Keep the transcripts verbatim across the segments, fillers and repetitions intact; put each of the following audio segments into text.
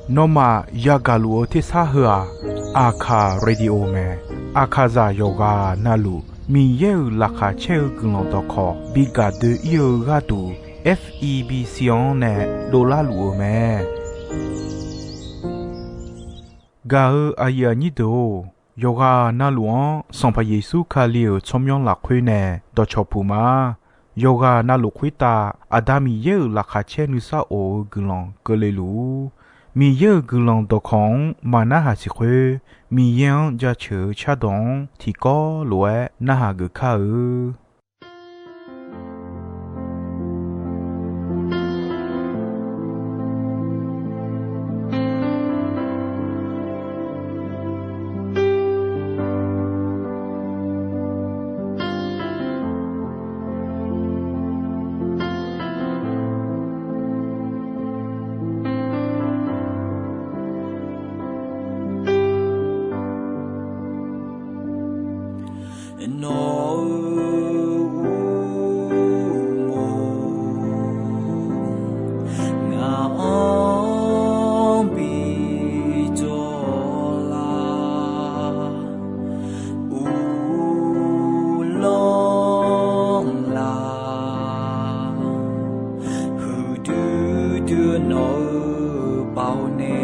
Nawmaf yagaq luf-eu tersar heu-aq, Aqkaq Radio mae. Aqkaqzaq yawqghaq navluf Miqyaer-euq laqkhaq caer-eu guiqlanq dawqkawq bi gaq doe-ir-eu gharduq, F E B C-anr nae dovlar luf-eu mae. Gaq-eu aqyuif aqnyir deuq-or, yawqghaq navluf-anr Sanqpaq Yeqsur Kali-euq tsawrmyanr lafkhoer nae dawqcawq puq ma. Yawqghaq navluf khoertav Aqda Miqyaer-euq laqkhaq caer nuisar of-eu guiqlanq keuvle luf-ur. Miqyaer-euq guiqlanq dawqkawq-anr maqnarhaq siq khoer, Miqyaer-anr jaceuq-eu cardawq-anr tiqkawv lof-aer narhaq geuf kar-eu. Nawq-euq uqmov ngaq-anr bi jawr lar, uvlanr lar, huiqdui dui nawq-eu baoq nae,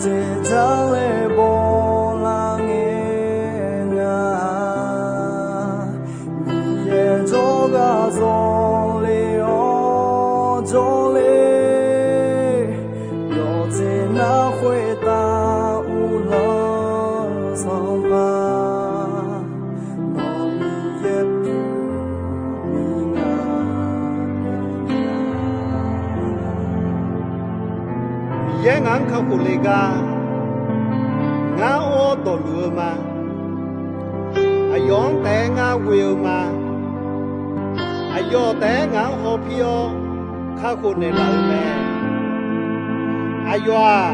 dzaeqdzaq laer bawlar ngae nga. Miqyaer jawrgar zawle-awr jawrle, yawqjeq nar khoertav uvlanr-eu Sanqpaq, nawq Miqyaer pyeuf-eu nga. Miqyaer ngaq-anr kakhof le gar, ngar or dawqluf-eu ma. Aqyawf-anr taef-aer ngar ghoe-eu ma. Aqyawf taef-aer ngaq-anr hawpir-awr kakhof naeqlaf-eu mae. Aqyawf-aq,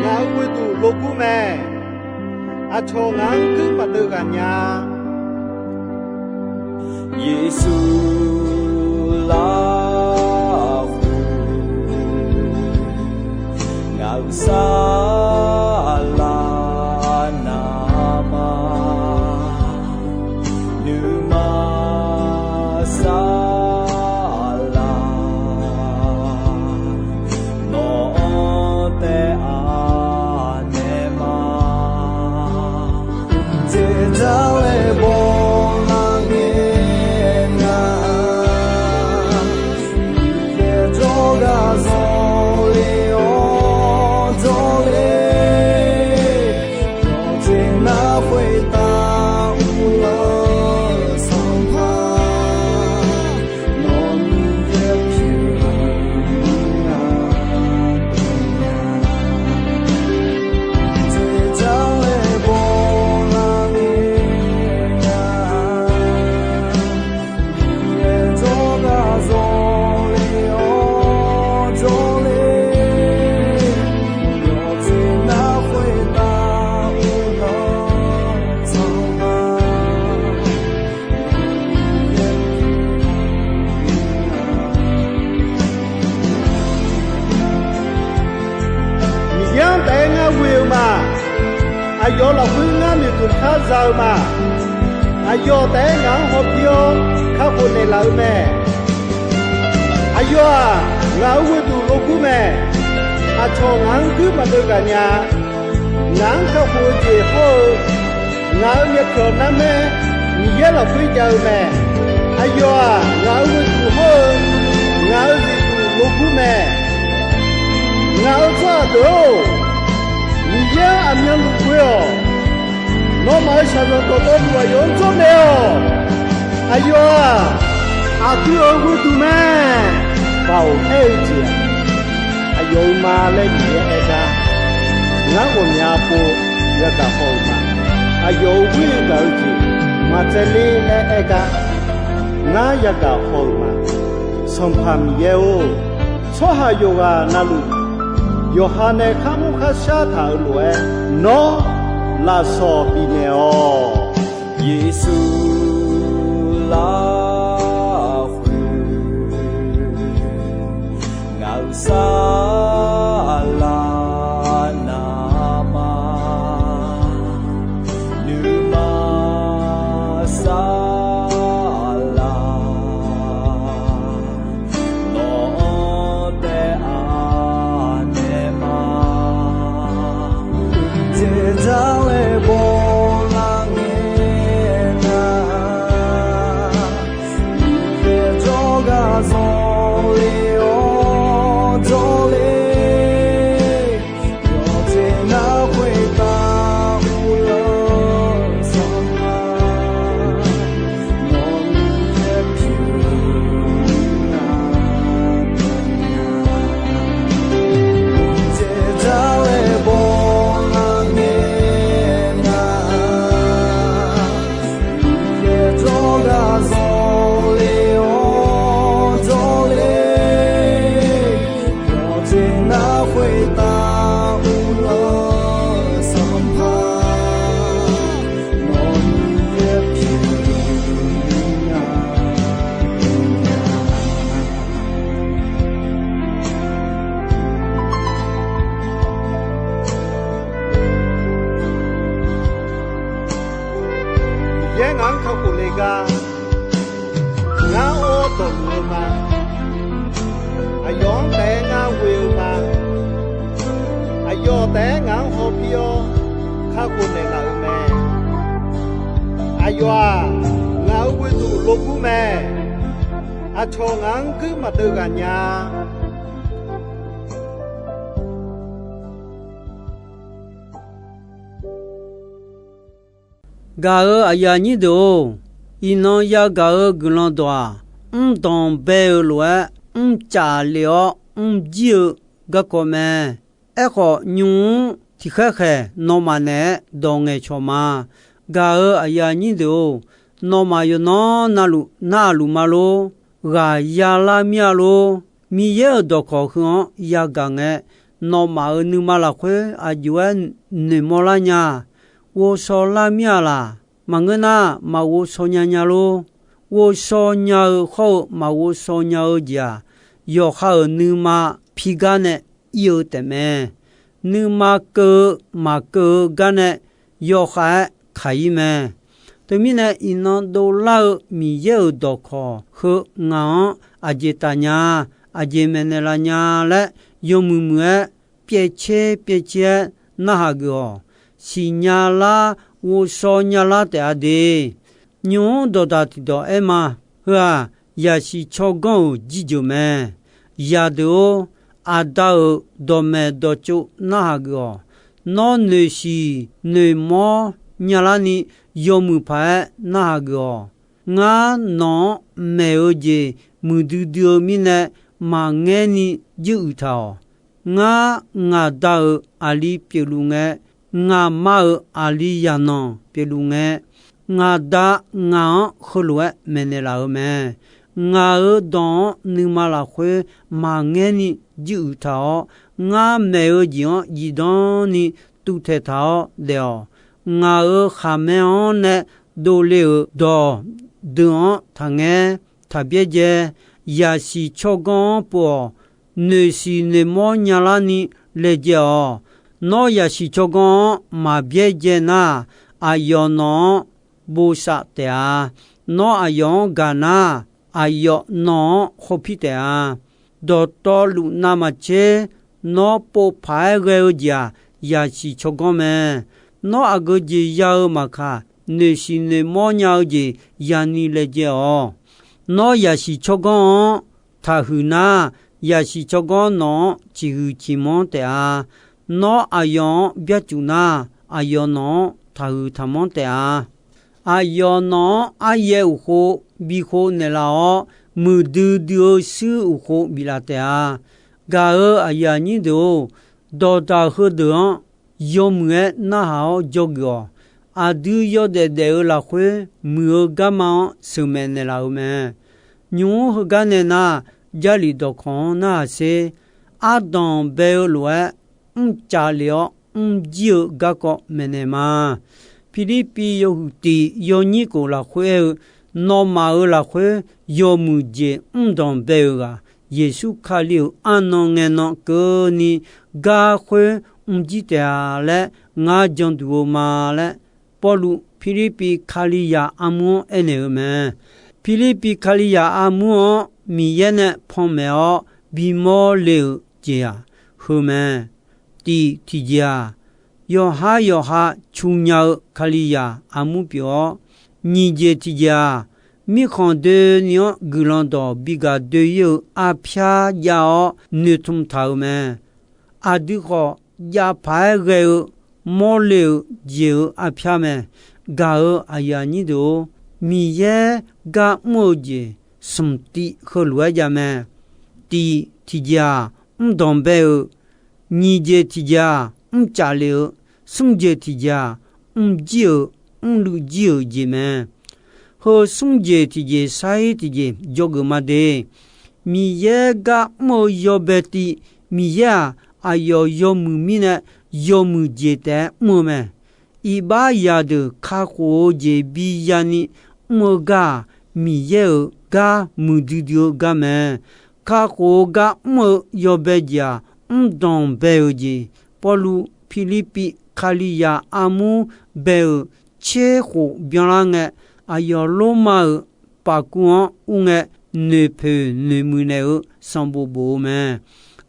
ngaq-euq ghoeduq logur mae. Aqcawq ngaq-anr guir maqdeuv ghaq nya-a. Yeqsur lafkhoer ngaq-euq saflar navmaqma, nuima saflar nawq-anr taef-a naeq ma. Dzaeqdzaq laer bawlar ngae nga. Miqyaer jawrgar zawle-awr jawrle, yawqjeq nar khoertav uvlanr-eu Sanqpaq, nawq Miqyaer pyeuf-eu nga. Dzaeqdzaq laer bawlar ngae nga. Miqyaer jawrgar zawle-awr jawrle, yawqjeq nar khoertav uvlanr-eu Sanqpaq, Miqyaer-anr taef-aer ngar ghoe-eu ma. Aqyawf lafkhoer ngar noeqtmq kar za-eu ma. Aqyawf taef-aer ngaq-anr hawpir-awr kakhof naeqlaf-eu mae. Aqyawf-aq, ngaq-euq ghoeduq logur mae. Aqcawq ngaq-anr guir maqdeuv ghaq nya. Ngaq-anr kakhof-eu jeq hawr-eu, ngaq-euq myavpyawq narmaer Miqyaer lafkhoer jav-eu mae. Aqyawf-aq, ngaq-euq ghoeduq hawr-eu, ngaq-euq zifduq logur mae. Ngaq-euq tsawrhaq deuq-or, Miqyaer-anr aqmyanluf ghoe-awq. Nawmaf-euq shaqzanq dawqtawvluf aqyawf-anr jawrnaeq-awq. Aqyawf-aq, aqdui-euq ghoeduq mae. Baoq aer-eu jeq-aq, aqyawf-euq ma laer Miqyaer aer gar, ngar ghawqmya pov yagaq haw-euq ma. Aqyawf-euq ghoer gaq-eu jeq maqtsaevler laer aer gar, ngar yagaq haw-euq ma. Sanqpaq Miqyaer-or, tsawrhaq yawqghaq navluf yawqha nae kharmr kharshar taq-euq lof-aer, nawr lafsawq bifnaeq-awq. Yeqsur lafkhoer Saqlaq navmaqnuima saqlaq, nawq-anr taef-a naeq ma. Teqdar laer bawlar ngae nar, Miqyaer jawrgar zanqler-awr jawrler, yawqjeq nar khoertav uvlanr sanqpaq, nawq-anr yaer pyeuf nar, Miqyaer jawrgar zanqler-awr jawrler, yawqjeq nar khoertav uvlanr sanqpaq, nawq-anr yaer pyeuf nar, Miqyaer jawrgar zanqler-awr jawrler, Miqyaer jawrgar zanqler-awr jawrler, yawqjeq nar khoertav uvlanr sanqpaq, nawq-anr yaer pyeuf nar, Miqyaer Miqyaer ngaq-anr kakhof le gar, ngar or dawqluf-eu ma. Aqyawf-anr taef-aer ngar ghoe-eu ma. Aqyawf taef-aer ngaq-anr hawpir-awr kakhof naeqlaf-euq mae. Aqyawf-aq, ngaq-euq ghoeduq logur mae. Aqcawq ngaq-anr guir maqdeuv ghaq nya. Gaq-euq aqyuif aqnyir deuq-or, iqnan yagaq-eu guiqlanq dawq-aq, mr danqbae-eu lof-aer mrcaf lef-awr mrjir-eu garkawv mae. Aerkhawf, nymq-mr tiqkhaer khaeq nawmaf naeq-aer dawq ngaeqcawq ma. Gaq-euq aqyuif aqnyir deuq-or, nawmaf yawqnan navluf narhaq luf ma lor. Ghaq yalar mir-a lor. Miqyaer-euq dawqkawq heu-anr yagaq ngae, nawmaf-euq nuima lafkhoer aqjox-aer noeqmawr lar nya. Ghovshaw lar mir-a laq? Maqngeur nar, maqghovshaw nya nya lor. Ghovshaw nya-eu hawr-eu maqghovshaw nya-eu jeq-aq, yawqha-euq nuima pigar nae ir-eu taefmae. Nuima keuv-eu maqkeuv-eu gar nae yawkhav-aer kaq-ir mae. Teumirnae, iqnan dovlar-eu Miqyaer-euq dawqkawq heu ngaq-anr aqjeq taf nya, aqjeq maeqnaeq laf nya laer yawmuiq muiq-aer pyaevcer pyaevcer-aer narhaq geuf-awq. Siqnya lar, ghovshaw nya lar taef-a de. Nymq-mr dawqdaq tiqdawq aer ma. Heu-aq, yaqsiq tsawrganr-euq jirjeuq mae. Yaqdeuq-or, aqda-euq dawqmaeq dawqtsov narhaq geuf-awq. Nawr noeqsiq noeqmawr nyalar ni yawmuiq paq-aer narhaq geuf-awq. Ngar nawq-anr maeq-eu jeq muiqdui dui-eu mirnae, maqngaer ni juiruiq taq-awq. Ngar ngaq Da-euq aqli pyeufluf ngae, ngaq Ma-euq aqli yaqnanq pyeufluf ngae, ngaq Da ngaq-anr heulof-aer maeqnaeq laf-euq mae. Ngaq-euq dawq-anr nuima lafkhoer maqngaer ni juiruiq taq-awr, ngar maeq-eu jeq-anr zifdan ni tuvtaeq taq-awr daef-awq. Ngaq-euq khaqmae-anr nae dovle-euq dawq deuq-anr taqngaer, taq byaerdzae. Yaqsiq tsawrganr-anr pov-awq. Noeqsiq noeqmawr nyalar ni laejae-awq. Nawr yaqsiq tsawrganr-anr maq byaerdzae nar, aqyawf nawq-anr bosav taef-a. Nawr aqyawf-anr gaq nar, aqyawf nawq-anr khawpir taef-a. Dawqtawvluf navmaqtser, nawr pov paq-aer ghae-eu jeq-aq, yaqsiq tsawrganr mae. Nawr aqgeu jeq ya-eu maqkaq, noeqsiq noeqmawr nya-eu jeq yani laejae-awq. Nawr yaqsiq tsawrganr-anr taqhuiq nar, yaqsiq tsawrganr nawq-anr ciqhuiq ciqmanr taef-a. Nawr aqyawf-anr byarcuf nar, aqyawf nawq-anr taqhuiq taqmanr taef-a. Aqyawf nawq-anr aryaev uqkhov bikhov naeqlaf-awr, muiqdui dui-eu shuir uqkhov biflaf taef-a. Gaq-euq aqyuif aqnyir deuq-or, dawqdaq heudeuq-anr yawmuiq-aer narhaq-awr dzawgeuf-awq. Aqdui yawdaef daef-eu lafkhoer muiq-eu garma-anr sheuqmaeq naeqlaf-eu mae. Nymq-mr heugar nae nar, Jarlif dawqkawq-anr narhaq sher. Ardanq bae-eu lof-aer mrcav lef-awr mrjir-eu garkawv maeqnaeq ma. Pirlirpiv yawhuiq tiq yawnyir khof lafkhoer aer-eu, nawmaf-euq lafkhoer yawmuiq jeq mrdanq bae-euq ghaq Yeqsur Kali-euq arnan ngaenan keuvni gar khoer mrjir taef-a laer ngar janduq-eu ma laer, Pawrluv Pirlirpiv Kalizaq armur-anr aernaeq-eu mae. Pirlirpiv Kalizaq armur-anr Miqyaer nae panmaeq-awr bimawr le-euq jeq-aq heu mae. Tiq tiqjeq-aq, yawqhar yawqha cu nya-eu Kalizaq armur pyeuf-awr, nyiq jeq tiqjeq-aq, mirkhanq doeni-anr guiqlanq dawq bigaq doe-ir-eu arpyar jav-awr noeqtmq taq-euq mae. Aqdui khawf, jav paq-aer ghae-eu mawrle-euq jeq-euq arpyar mae. Gaq-euq aqyuif aqnyir deuq-or, Miqyaer gar mr-eu jeq smq tiv heulof-aer jav mae. Tiq tiqjeq-aq, mrdanq bae-euq, nyiq jeq tiqjeq-aq, mrcaf lef-eu, smr jeq tiqjeq-aq, mrjir-euq, mrluiv jir-euq jeq mae. Heu smr jeq tiqjeq sar-ir tiqjeq dzawgeuf ma de. Miqyaer gar mr-eu yawbae tiv, Miqyaer-aq, aqyawf yawmuiq mirnae yawmuiq jeq taef-aer mr-eu mae. Iqbax zaqdeuq kakhof-eu jeq biya ni mr-eu gar-aq, Miqyaer-euq gar muiqdui dui-eu gar mae. Kakhof-eu gar mr-eu yawbae jeq-aq, mrdanq bae-euq jeq. Pawrluv Pirlirpiv Kalizaq armur bae-euq tser khof byanlar ngae, aqyawf Lormav-euq paqkuv-anr ur ngae, noeqpoeq noeqmuiq naeq-eu sanqbof bof-eu mae.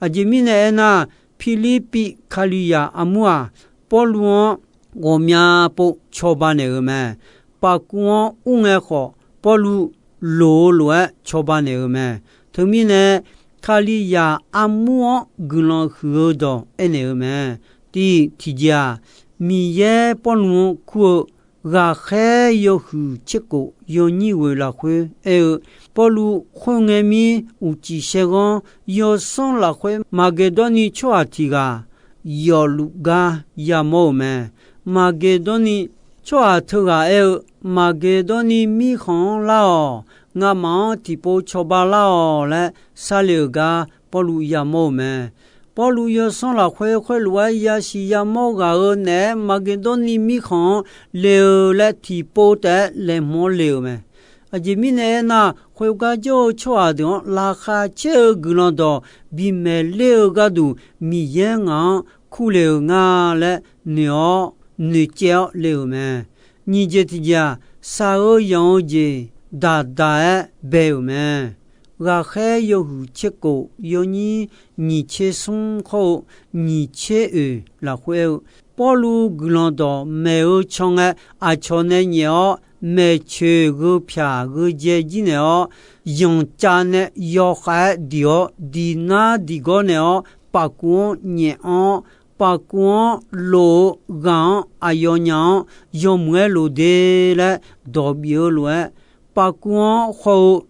Aqjeq mirnae aernar, Pirlirpiv Kalizaq armur-aq, Pawrluv-anr ghawqmya pov cawba naeq-euq mae. Paqkuv-anr ur ngae khawf, Pawrluv loq-eu lof-aer cawba naeq-euq mae. Teumirnae, Kalizaq armur-anr guiqlanq huiq-eu dawq aernaeq-eu mae. Tiq tiqjeq-aq, Miqyaer Pawrluv-anr kur-eu ghaqkhaer yawhuiq tserkof yawnyir ghoeq lafkhoer aer-eu, Pawrluv khoerngae mir uqcif saerghanr yawsanr lafkhoer Maqgeqdawrni tsawrhaq tiq ghaq yawfluf gar yamawr-euq mae. Maqgeqdawrni tsawrhaq teughaq aer-eu, Maqgeqdawrni mirkhanq-anr lar-awq. Ngamaf-anr tiqpov cawba lar-awq laer sarle-euq gar Pawrluv yamawr-euq mae. Pawrluv yawsanr lafkhoer khoerlof-aer yasiq yamawr ghaq-euq naeq-aer Maqgeqdawrni mirkhanq-anr le-eu laer tiqpov taef-aer laeqhmq-anr le-euq mae. Aqjeq mirnae aernar, khoergar jawr-eu tsawrhaq deuq-anr laqkhaq caer-eu guiqlanq dawq bimaeq ler-eu gharduq Miqyaer ngaq-anr kurle-euq nga laer noeq-awr noeqcaev-awr le-euq mae. Nyiq jeq tiqjeq-aq, shaq-eu yanq-eu jeq daqdaq-aer bae-euq mae. Ghaqkhaer yawhuiq tserkof yawnyir nyiq tser smr khawr-eu nyiq tser oeq lafkhoer aer-eu, Pawrluv guiqlanq dawq maeq-eu can ngae, aqcawq nae nyaef-awr maeqcoeq gheu pyaq gheu dzae jir naeq-awr, yanqcav nae yawkhav-aer diq-awr diq nar diq gawr naeq-awr, paqkuv-anr nyaef anr-awr, paqkuv-anr lof-eu ghaq-anr aqyawfnyaf-anr yawmuiq-aer loq de laer dawq bif-eu lof-aer, paqkuv-anr haw-eu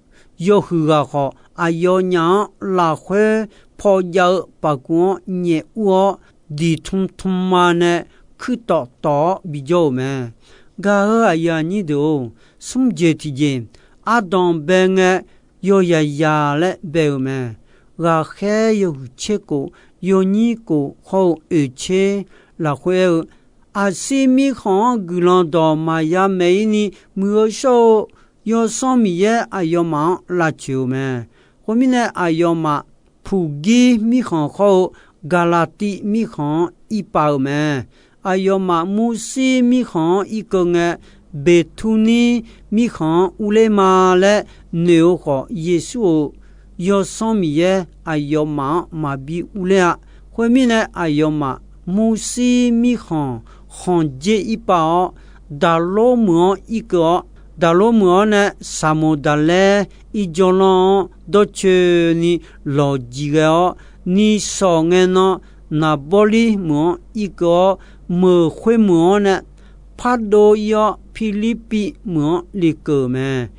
yawhuiq ghaq khawf, aqyawfnyaf-anr lafkhoer paw jav-eu paqkuv-anr nyaef ur-awr, diqtm tm ma nae kuirtawf tawf-awr bijawr-euq mae. Gaq-eu aqyuif aqnyir deuq-or, smr jeq tiqjeq, ardanq bae ngae, yawyaq yaq laer bae-euq mae. Ghaqkhaer yawhuiq tser kof, yawnyir kof hawr-eu oeq tser lafkhoer aer-eu, Aqsir mirkhanq-anr guiqlanq dawq maqya maeq-ir ni muiq-eu shawr-eu Yawsanr Miqyaer aqyawfmaf-anr lavcoeq-euq mae. Khoermirnae, aqyawfmaf Puqgir mirkhanq hawr-eu Gaqlaqtiv mirkhanq-anr irpav-euq mae. Aqyawfmaf Murshir mirkhanq-anr irkeuv ngae, Beqtuvnir mirkhanq-anr urler ma laer noeq-eu khawf, Yeqsur-euq Yawsanr Miqyaer aqyawfmaf-anr maqbi urler-a. Khoermirnae, aqyawfmaf Murshir mirkhanq khanqdzer irpav-awr, Daqlor meuq-anr irkeuv-awr, Daqlor meuq-awr nae Saqmoq Daqlaer irjawr lanr-anr dawrcoeni lawqjiq ghae-awr, nishawq ngae nan Naqbawrlir meuq-anr irkeuv-awr, meuq khoermeuq-anr nae pardov ir-awr, Pirlirpiv meuq-anr lekeuv-euq mae.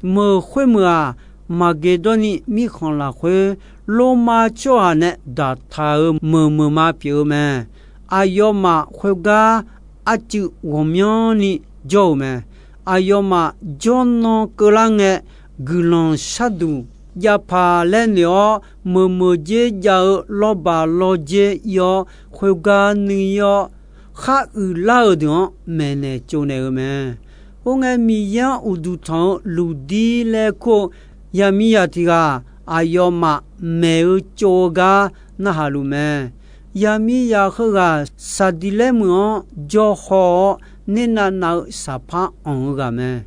Meuq khoermeuq-aq, Maqgeqdawrni mirkhanq lafkhoer Lormav tsawrhaq nae daqtaq-euq meuq meuq ma pyeuf-eu mae. Aqyawfmaf khoergar arcuiv ghawqmyanrni jawr-euq mae. Aqyawfmaf jawrnan keuvlar ngae, guiqlanq sharduq jav paq laer noeq-awr, meuq meuq dzer jav-eu lawrbaq lawrdzer ir-awr, khoergar nuiv ir-awr, khar uiqlar-euq deuq-anr maeqnaeq tsovnaeq-eu mae. Khoerngae, Miqyaer-anr uqduq tanq-eu Luqdir laer kur-eu yaqmiqzaq tiq ghaq, aqyawfmaf maeq-eu tsov-eu gar narhaq luf mae. Yaqmiqzaq heughaq Saqdiqlaer meuq-anr jawr haw-awr, ner navnav-eu saqpar anq-eu ghaq mae.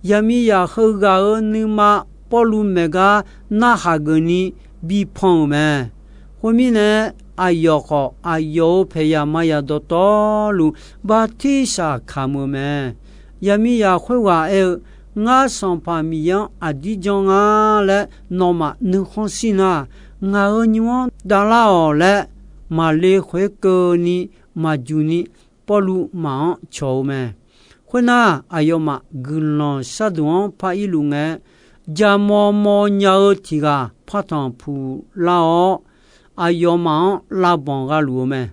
Yaqmiqzaq heughaq-euq nuima Pawrluv maeq gar narhaq geufni bi pan-euq mae. Khoermirnae, aqyawf khawf aqyawf-euq paeqzaq maqzaq dawqtawvluf bartirsaq kamq-eu mae. Yaqmiqzaq khoerghaq aer-eu, Ngar Sanqpaq Miqyaer-anr aqdir janr nga laer nawmaf nuikhanr shir nar, ngaq-euq nymr-anr davlar-awq laer, maqle khoerkeuvni maqjuq ni Pawrluv maf-anr cawq-eu mae. Khoernar, aqyawfmaf guiqlanq sharduq-anr par irluf ngae, jaqmawr mawr nya-eu tiq ghaq partanq puq lar-awr, aqyawfmaf-anr lavbanq gha luf-eu mae.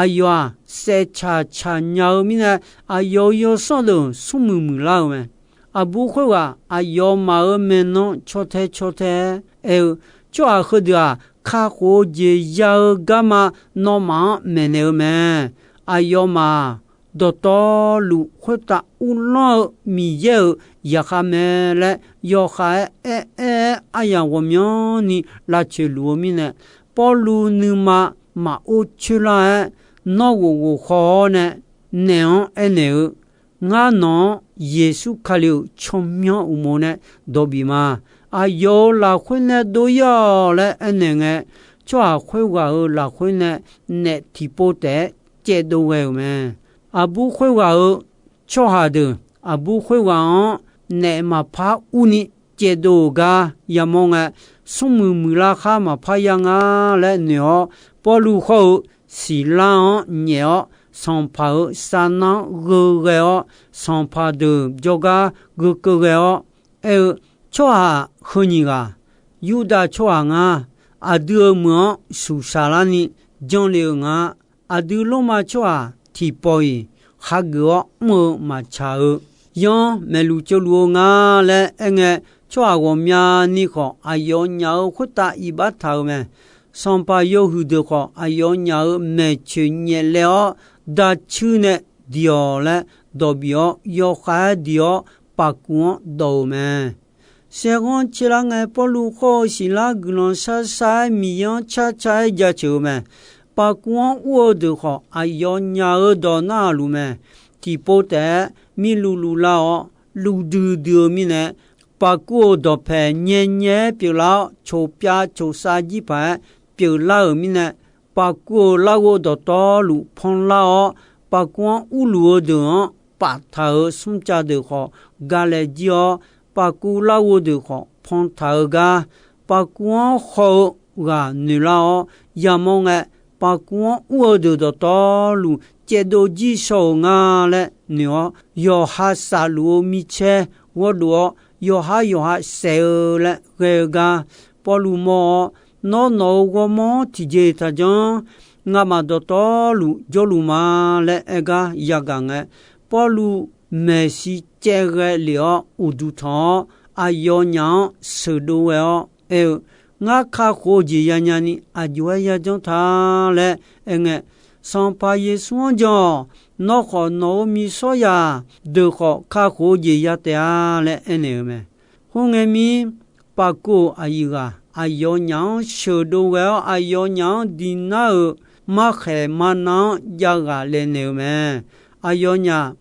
Aqyawf-aq, saef tsaq tsaq nya-eu mirnae, aqyawf-euq yawsanr deuq smrmuiq muiqlar-eu mae. Aqbur khoerghaq aqyawfmaf-euq maeqnan caw tae caw tae aer-eu, Tsawrhaq heudeuq-aq, kakhof-eu jeq ya-eu garma nawmaf-anr maeqnaeq-eu mae. Aqyawfmaf-aq, dawqtawvluf khoertav uvlanr-eu Miqyaer-euq zaqkhav mae laer, yawkhav-aer aer-aer-aer aryamq ghawqmyanrni lavcoeq luf-eu mirnae, Pawrluv nuima maqor coerlar-aer, nawr ghof ghof khaw-awr nae, naef-anr aernaeq-eu, Ngar nawq-anr Yeqsur Kali-euq tsawrmyanr uqmov nae dawq bif ma. Aqyawf-euq lafkhoer nae dov-ir-awq laer aernaeq ngae, tsawrhaq khoerghaq-euq lafkhoer nae naef tiqpov taef-aer caevdov ghae-euq mae. Aqbur khoerghaq-euq tsawrhaq deuq, aqbur khoerghaq-anr naef maqpar urni caevdov-euq gar yamawr ngae, smrmuiq muiqlar khar maqpar ya nga laer noeq-awr, Pawrluv hawr-eu Siqlar-anr nyaef-awr, sanqpaq-euq sarnar-anr gheu ghae-awr, sanqpaq deuq jawrgar gheu keuv ghae-awr aer-eu, Tsawrhaq heu nyiq ghaq, Yurdav tsawrhaq ngar. Aqdui-euq meuq-anr suqsaq larni janr le-eu nga. Aqdui Lormav tsawrhaq tiqpawf-iq hageuf-awr mr-eu maqtsaq-eu, yanr maeqluf tsovluf-eu nga laer aerngae, tsawrhaq ghawqmyani khawf aqyawfnyaf-euq khoertav iqbax taq-euq mae. Sanqpaq yawhuiq deuq khawf aqyawfnyaf-euq maeqtsoeq nyaef laev-awr, dacuir nae diq-awq laer dawq bif-awr, yawkhav-aer diq-awr paqkuv-anr dawq-euq mae. Saerghanr caelar ngae, Pawrluv khawr-eu Siqlar guiqlanq shar shar-aer Miqyaer-anr car car-aer jaceuq-eu mae. Paqkuv-anr ur-eu deuq khawf, aqyawfnyaf-euq dawq narhaq luf mae. Tiqpov taef-aer mirluv luv lar-awr, luv duidui-eu mirnae, paqkuv-euq dawqpaeq nyae nyae-aer pyeuflar-awr, coqpyav coqsav jir paq-aer pyeuflar-euq mirnae, paqkuv-euq larghov dawqtawvluf panlar-awr, paqkuv-anr urluf-eu deuq-anr paftaq-euq smrcav deuq khawf, galae jir-awr, paqkuv larghov deuq khawf pantaq-eu gar, paqkuv-anr haw-eu ghaq noeqlar-awr yamawr ngae, paqkuv-anr ur-eu deuq dawqtawvluf caevdov jir shaw-euq nga laer noeq-awr, yawqha safluf-eu micaer ghawrdov-awr, yawqhar yawqha saef-eu laer ghae-eu gar Pawrluv mawr-awr, Nawr nawq-euq ghawrmawr-anr tiqjeq taqjanr. Ngamaf dawqtawvluf jawrluf ma laer aer gar yagaq ngae, Pawrluv maeqshi caev ghae lef-awr uqduq tanq-awr, aqyawfnyaf-anr sheuqdov ghae-awr aer-eu, Ngar kakhof-eu jeq yanya ni aqjox-aer yajanr ta laer aerngae, Sanqpaq Yeqsur-anr jan-awq. Nawr khawf nawq-euq miqsawryaq deuq khawf kakhof-eu jeq ya taef-a laer aernaeq-eu mae. Khoerngae mir, paqkuv-euq aqyuif ghaq aqyawfnyaf-anr sheuqdov ghae-awr, aqyawfnyaf-anr diq nar-euq markhaeq marna-anr jav ghaq laeqnaeq-eu mae. Aqyawfnyaf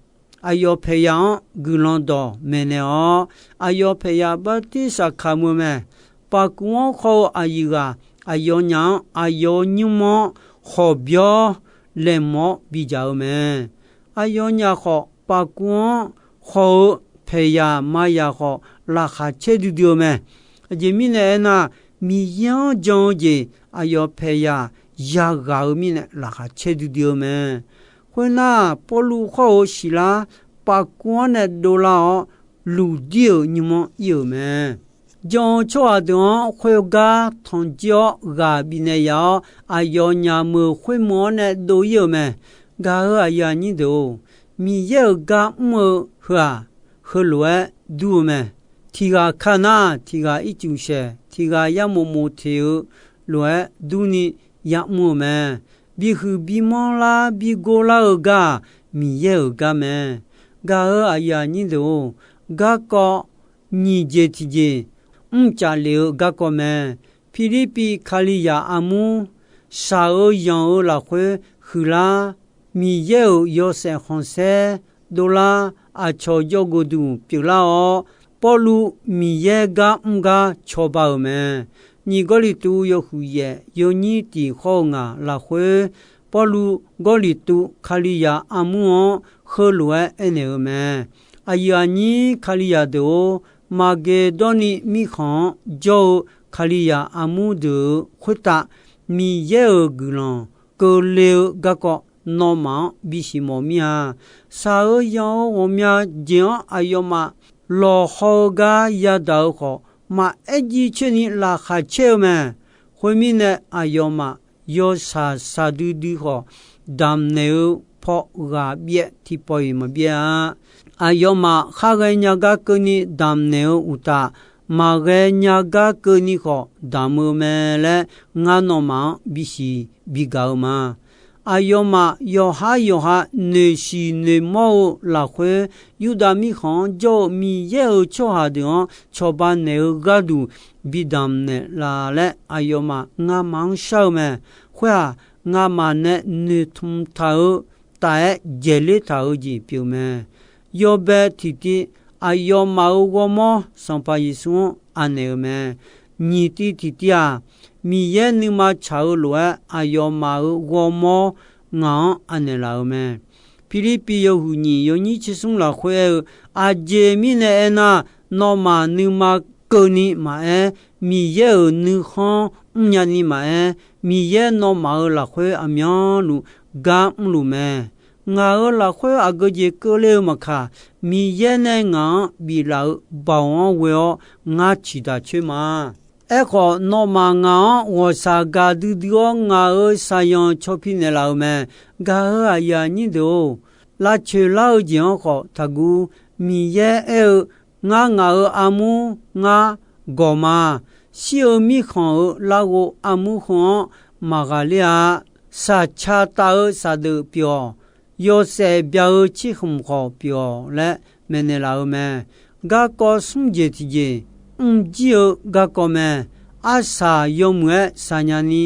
aqyawf paeqyaq-anr guiqlanq dawq maeqnaeq-awr, aqyawf paeqyaq bartirsaq kamq-eu mae. Paqkuv-anr haw-eu aqyuif ghaq aqyawfnyaf-anr aqyawf-euq nymr-anr khawqbyawr laeqhmq-awr bidzaq-eu mae. Aqyawfnyaf khawf, paqkuv-anr haw-eu paeqyaq maqyaq khawf, laqkhaq caer duidui-eu mae. Aqjeq mirnae aernar, Miqyaer-anr jan-eu jeq aqyawf paeqyaq yaghaq-eu mirnae laqkhaq caer duidui-eu mae. Khoernar, Pawrluv hawr-eu Siqlar paqkuv-anr nae dovlar-awr, luqdir-euq nymr-anr ir-euq mae. Jan-eu tsawrhaq deuq-anr khoergar tanqjir-awr ghaq bifnaeq yaf-awr, aqyawfnyaf meuq khoermeuq-anr nae dov-ir-euq mae. Gaq-euq aqyuif aqnyir deuq-or, Miqyaer-euq gar mr-eu heu-aq, heulof-aer dur-eu mae. Tiq ghaq ka nar, tiq ghaq ircuf saeq, tiq ghaq yarmof mof teq-eu lof-aer durni ya'mr-eu mae. Bihuiq bimanr lar bigor lar-eu gar-aq, Miqyaer-euq gar mae. Gaq-euq aqyuif aqnyir deuq-or, garkawv nyiq jeq tiqjeq mrcaf lef-eu garkawv mae. Pirlirpiv Kalizaq armur, shaq-eu yanq-eu lafkhoer huiqlar, Miqyaer-euq yawshaef khanqsaer dovlar, aqcawq jawrgeuduq pyeuflar-awr, Pawrluv Miqyaer gar mr gar cawba-euq mae. Nyiq Gawrliqtu yawhuiq yaef yawnyir tiq khawr-eu ngaq lafkhoer, Pawrluv Gawrliqtu Kalizaq armur-anr heulof-aer aernaeq-eu mae. Aqyuif aqnyir Kalizaq deuq-or, Maqgeqdawrni mirkhanq-anr jawr-eu Kalizaq armur deuq-euq khoertav Miqyaer-euq guiqlanq keuvle-eu garkawv nawmaf-anr bisiq mawf mir-a. Shaq-eu yanq-eu ghawqmya jeq-anr aqyawfmaf lawqhaw-eu gar yadaq-eu khawf, maqaer jiv coer ni laqkhaq caer-eu mae. Khoermirnae, aqyawfmaf yawshaq shaqdui dui khawf, damq naeq-eu paw ghaq byaev tiqpawf-iq maqbyaev-a. Aqyawfmaf khar ghae nya gar keuvni damq naeq-eu uqtaf, maqghae nya gar keuvni khawf damq-eu mae laer, ngar nawmaf-anr bisiq bigaq-eu ma. Aqyawfmaf yawqhar yawqha noeqshiq noeqmawr-eu lafkhoer, Yurdav mirkhanq-anr jawr-eu Miqyaer-euq tsawrhaq deuq-anr cawba naeq-eu gharduq bidamq naeqlaf laer, aqyawfmaf ngamaf-anr shar-eu mae. Khoer-aq, ngamaf nae noeqtmq taq-eu taef-aer dzaeqler taq-eu jeq pyeuf mae. Yawbae tiqtiv, aqyawfmaf-euq ghawrmawr Sanqpaq Yeqsur-anr anaeq-eu mae. Nyiq tiv tiqtiv-aq, Miqyaer nuima tsaq-eu lof-aer aqyawfmaf-euq ghawrmawr ngaq-anr anaeq laf-eu mae. Pirlirpiv yawhuiq nyiq yawnyir tsersmr lafkhoer aer-eu, aqjeq mirnae aernar, nawmaf nuima keuvni maqaer, Miqyaer-euq nuikhanr mrnya ni maqaer, Miqyaer nawmaf-euq lafkhoer aqmyanluf gar mrluf mae. Ngaq-euq lafkhoer aqgeu jeq keuvle-eu maqkaq, Miqyaer nae ngaq-anr biflaf-eu baoq-anr ghoe-awr ngar ciqdaq coer ma. Aerkhawf, nawmaf ngaq-anr ghawqshaq gaqdui dui-awr, ngaq-euq shaqzanq caw pi naeqlaf-euq mae. Gaq-euq aqyuif aqnyir deuq-or, lavcoeq lar-eu jeq-anr khawf taqguv. Miqyaer aer-eu, Ngar ngaq-euq armur ngar gawq ma. Shir-eu mirkhanq-euq larghov armur heu-anr maqghaq ler-a. Shaqca taf-eu shaqdeuf pyeuf-awq. Yawshaef bya-eu cirkhmq khawf pyeuf-awq laer maeqnaeq laf-eu mae. Garkawv smr jeq tiqjeq mrjir-eu garkawv mae. Arsaq yawmuiq-aer shaqnya ni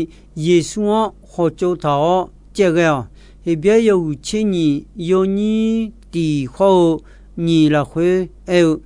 Yeqsur-anr khawtsov taq-awr caevghae-awq. Heqbyaer yawhuiq tser nyiq yawnyir tiq khawr-eu nyiq lafkhoer aer-eu,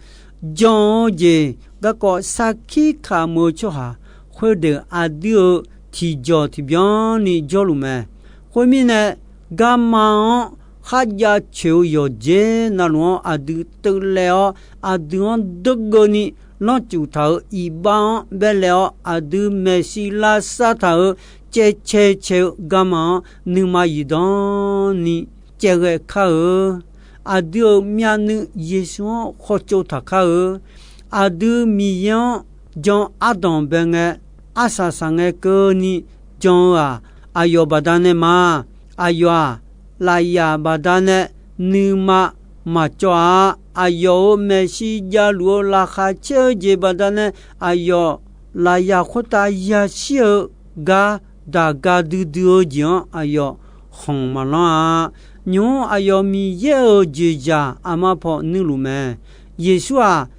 jan-eu jeq garkawv sarkir kamq-eu tsawrhaq khoerdeuq aqdui-euq tiqjawq tiqbyan ni jawrluf mae. Khoermirnae, garma-anr kharjav coeq-eu yawqjeq navluf-anr aqdui teuvlaev-awr, aqdui-anr deurgeuvni lanrcuf taq-euq iqbax-anr baerlaev-awr, aqdui maeqshi lavsav taq-euq caevcae cae-eu garma-anr nuima zifdan ni caevghae kar-eu. Aqdui-euq myavnuiv Yeqsur-anr khawtsov taq kar-eu. Aqdui Miqyaer-anr jan ardanq bae ngae, arsaq saq ngae keuvni jan-eu-aq, aqyawf baqdanae ma. Aqyawf-aq, lafyaf baqdanae nuima maqcawv-a. Aqyawf-euq maeqshi javluf-eu laqkhaq caer-eu jeq baqdanae, aqyawf lafyaf khoertav yashir-eu gar daq ga duidui-eu jeq-anr aqyawf khanq maqlanr-a. Nymq-mr aqyawf Miqyaer-euq jeqzaq aqma paw nuirluf mae. Yeqsur-aq,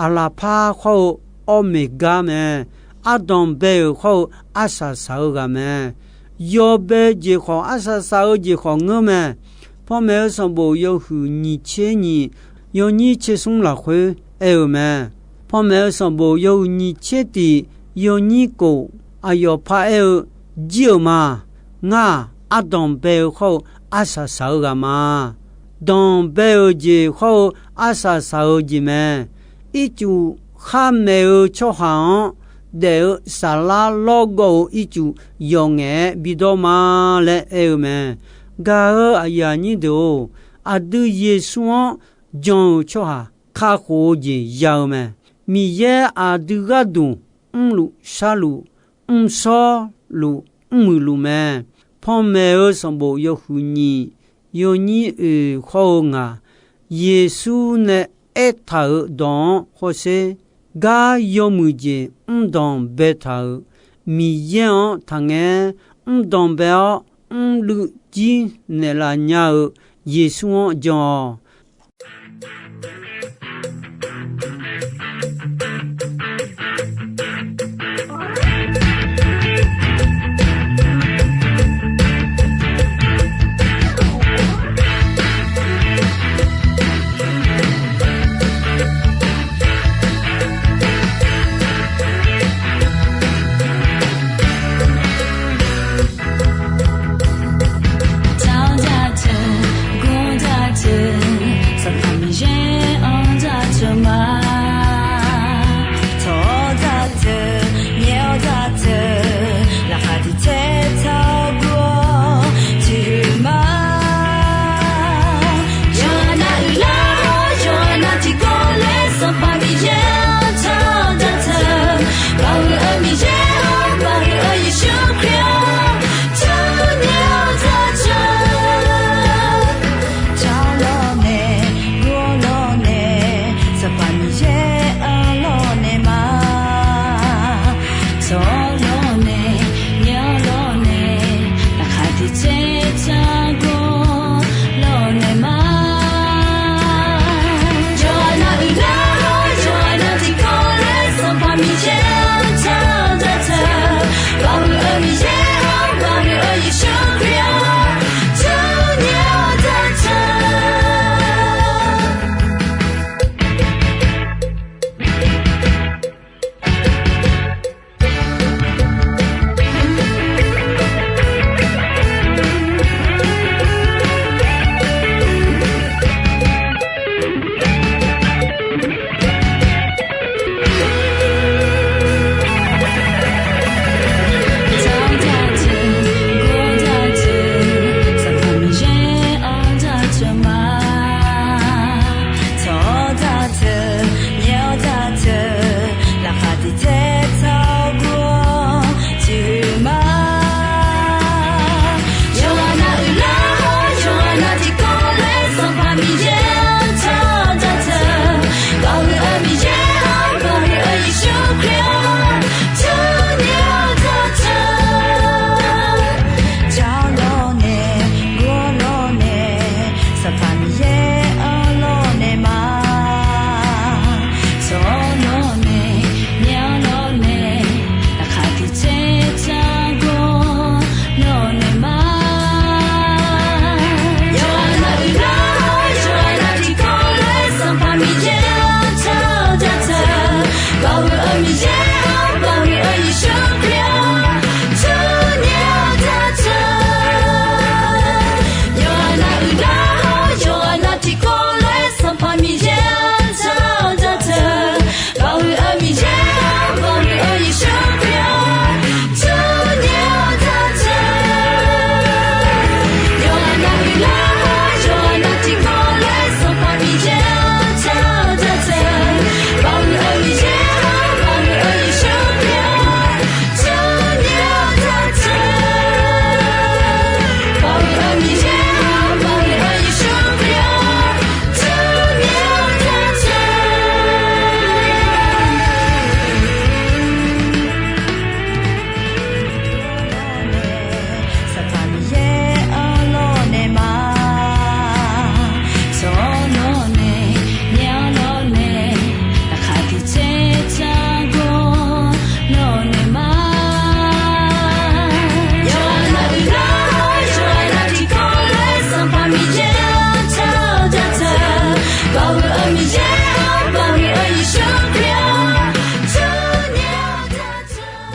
aqlaqpar khawr-eu awrmeq gar mae. Ardanq bae-euq khawr-eu arsaq saq-eu ghaq mae. Yawbae jeq khawf, arsaq saq-eu jeq khawf ngeur mae. Panmaeq-eu sanqbof yawhuiq nyiq tser nyiq yawnyir tser smr lafkhoer aer-eu mae. Panmaeq-eu sanqbof yawhuiq nyiq tser tiq yawnyir kof, aqyawf paraer-eu, Jir-euq ma. Ngar-aq, ardanq bae-eu khawr-eu arsaq saq-eu ghaq ma. Danq bae-euq jeq khawr-eu arsaq saq-eu jeq mae. Ircuf khar maeq-eu tsawrhaq-anr daef-eu saflar lawrgawv-euq ircuf yawf ngaef-aer bidawr ma laer aer-eu mae. Gaq-eu aqyuif aqnyir deuq-or, aqdui Yeqsur-anr jan-euq tsawrhaq kakhof-eu jeq ya-eu mae. Miqyaer aqdui gharduq mrluf sharluf, mrshawr luf, mrmuiq luf mae. Panmaeq-eu sanqbof yawhuiq nyiq yawnyir oeq khawr-eu ngaq, Yeqsur nae aertaq-euq dawq-anr hawsher. Gar yawmuiq jeq mrdanq baetaq-euq Miqyaer-anr taqngae, mrdanq bae-awr mrluiv jir naeqlaf nya-eu Yeqsur-anr jan-awq.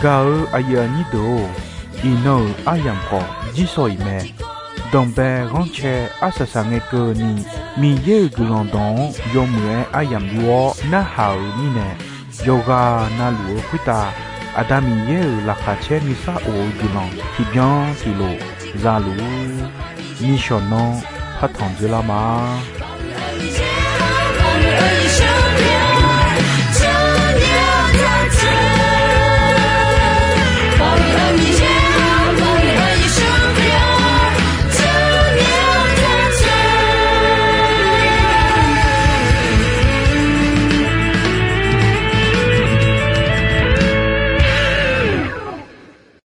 Gaq-eu aqyuif aqnyir deuq-or, iqnan-euq aryamq khawf jirsawq iq mae. Danqbae ghanrcae arsaq saq ngae keuvni, Miqyaer-euq guiqlanq dawq-anr yawmuiq-aer aryamq yur-awr narhaq-euq mirnae, yawqghaq navluf-eu khoertav Aqda Miqyaer-euq laqkhaq caer nuisar of-eu guiqlanq tiqbyan tiqlof za luf-ur. Nishawq nanr partanq dzeurlar ma.